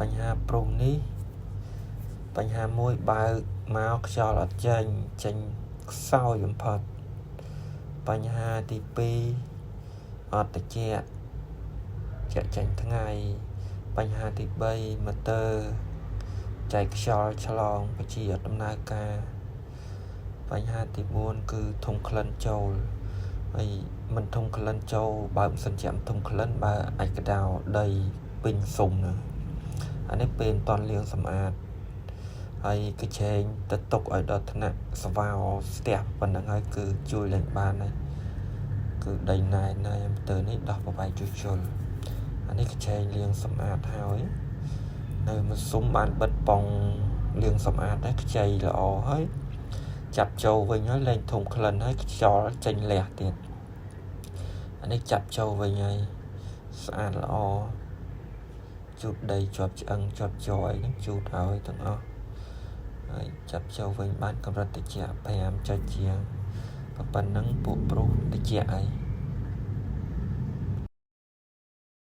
បញ្ហាព្រុសនេះបញ្ហាមួយបើកមកខ្យល់អត់ចេញចេញខ្សោយបំផុតបញ្ហាទី2អត់ត្រជាក់ជាក់ចេញថ្ងៃបញ្ហាទី3ម៉ូទ័រចែកខ្យល់ឆ្លងបជាអត់ដំណើរការបញ្ហាទី4គឺធុងក្លិនចូលហើយមិនធុងក្លិនចូលបើមិនសិនជាធុងក្លិនបើអាចកដោដីពេញសុំហ្នឹងអានេះពេលមិនតន់លាងសម្អាតហើយកញ្ឆេងទៅទុកឲ្យដល់ថ្នាក់ស្វោស្ទះប៉ុណ្ណឹងហើយគឺជួយលែងបានហើយគឺដីណែនហើយម៉ូទ័រនេះដោះប្របែកជួសជុលអានេះកញ្ឆេងលាងសម្អាតហើយនៅមួយស៊ុំបានបិទប៉ុងលាងសម្អាតហើយខ្ចីល្អហើយចាប់ចូលវិញហើយលែងធំក្លិនហើយខ្យល់ចេញលះទៀតអានេះចាប់ចូលវិញហើយស្អាតល្អជូតដីជាប់ឆ្អឹងជាប់ជ័រអីហ្នឹងជូតឲ្យទាំងអស់ហើយចាប់ចូលវិញបានកម្រិតតិច5ចុចជាងប៉ុណ្ណឹងពួកព្រុសតិចអី។